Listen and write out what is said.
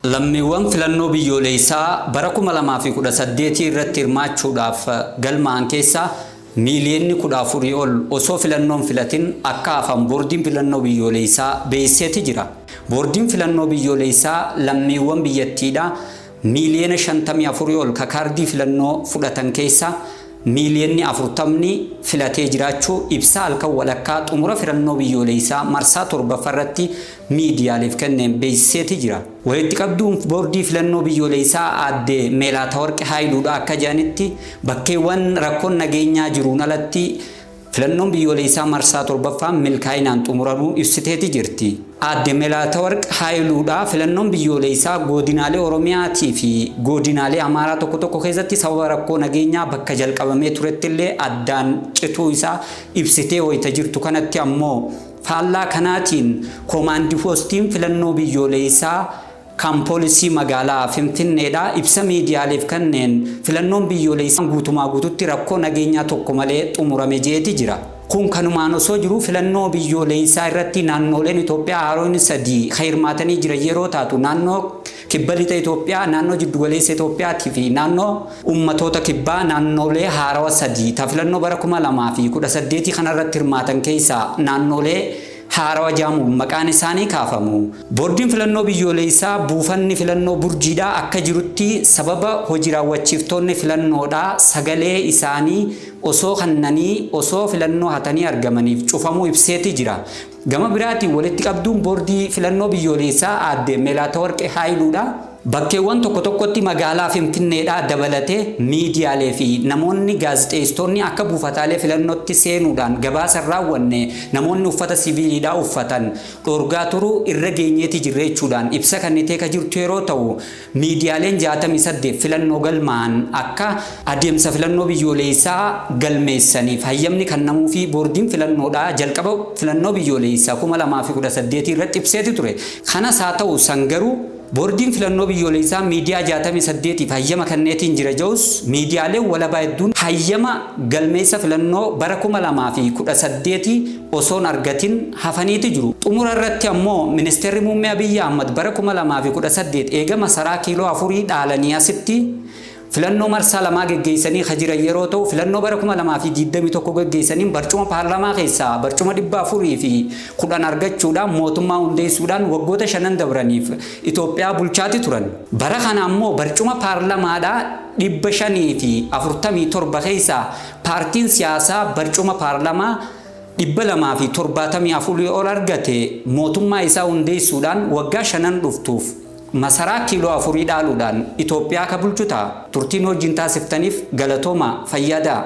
Lammiiwwan filannoo biyyoolessaa bara 2018 irratti hirmaachuudhaaf galmaa'an keessaa miiliyoonni 14 ol osoo filannoon filatin akka hafan boordiin filannoo biyyoolessaa beeksiseeti jira. Boordiin filannoo biyyoolessaa lammiiwwan biyyattiidha miiliyoona 54 ol ka kaardii filannoo fudhatan keessaa miiliyoonni 40 filatee jiraachuu ibsa halkan walakkaa xumura filannoo biyyoolessaa marsaa 7ffaa irratti miidiyaaleef kenneen beeksiseeti jira. Walitti qabduun boordii filannoo biyyoolessaa aadde Meelaatawarqi Haayiluudha akka jedhanitti, bakkeewwan rakkoon nageenyaa jiruun alatti filannoon biyyoolessaa marsaa 7ffaa milkaa'inaan xumuramuu ibsiteeti jirti. Aadde Meelaatawarqi Haayiluudha filannoon biyyoolessaa godinaalee Oromiyaatii fi godinaalee Amaaraa tokko tokko keessatti sababa rakkoo nageenyaa bakka jalqabamee turetti illee addaan cituu isaa ibsitee wayita jirtu kanatti ammoo faallaa kanaatiin koomaandi poostiin filannoo biyyoolessaa kan poolisii magaalaa Finfinneedha ibsa miidiyaaleef kanneen filannoon biyyoolessaa guutumaa guututti rakkoo nageenyaa tokko malee xumurame jeeti jira. Kun kanumaan osoo jiru filannoo biyyoolessaa irratti naannoleen Itoophiyaa haaroon 3 hirmaatanii jiran yeroo taatu naannoo kibba lixa Itoophiyaa, naannoo jiddugaleessa Itoophiyaatii fi naannoo ummatoota kibbaa naannolee haarawa 3 ta filannoo bara 2018 kanarratti hirmaatan keessaa naannolee haarawa jaamuun maqaan isaanii kaafamu. Boordiin filannoo biyyoolessaa buufanni filannoo burjiidhaa akka jirutti sababa hojii raawwachiiftoonni filannoodhaa sagalee isaanii osoo kannanii osoo filannoo hatanii argamaniif cufamuu ibseeti jira. Gama biraatiin walitti qabduun boordii filannoo biyyoolessaa aadde Meelaatawarqi Haayiluudha. Bakkeewwan tokko tokkotti magaalaa Finfinneedhaa dabalatee miidiyaalee fi namoonni gaazexeessitoonni akka buufataalee filannootti seenuudhaan gabaasa raawwanne namoonni uffata siviiliidhaa uffatan dhorgaa turuu irra geenyeeti jirre jechuudhaan ibsa kennitee ka jirtu yeroo ta'u miidiyaaleen 68 filannoo galmaa'an akka adeemsa filannoo biyyoolessaa galmeessaniif hayyamni kennamuu fi boordiin filannoodhaa jalqaba filannoo biyyoolessaa 2018 irratti ibseeti ture. Kanas haa ta'u san garuu boordiin filannoo biyyoolessaa miidiyaa 68 hayyama kenneetiin jira jedhus miidiyaaleen walabaa hedduun hayyama galmeessa filannoo bara 2018 osoon argatin hafaniiti jiru. Xumura irratti ammoo ministeerri muummee Abiyyi Ahmad bara 2018 eega masaraa kiiloo 4 dhaalanii asitti filannoo marsaa 2 geggeessanii ka jiran yeroo ta'u filannoo bara 2021 geggeessaniin barcuma paarlaamaa keessaa barcuma 410 argachuudhaan mootummaa hundeessuudhaan waggoota 5 dabraniif Itoophiyaa bulchaati turan. Bara kana ammoo barcuma paarlamaadhaa 547 keessaa paartiin siyaasaa barcuma paarlamaa 274 ol argate mootummaa isaa hundeessuudhaan waggaa 5 dhuftuuf masaraa kiiloo 4 dhaaluudhaan Itoophiyaa ka bulchu ta'a. Turtiin wajjin taasiftaniif galatooma fayyadaa.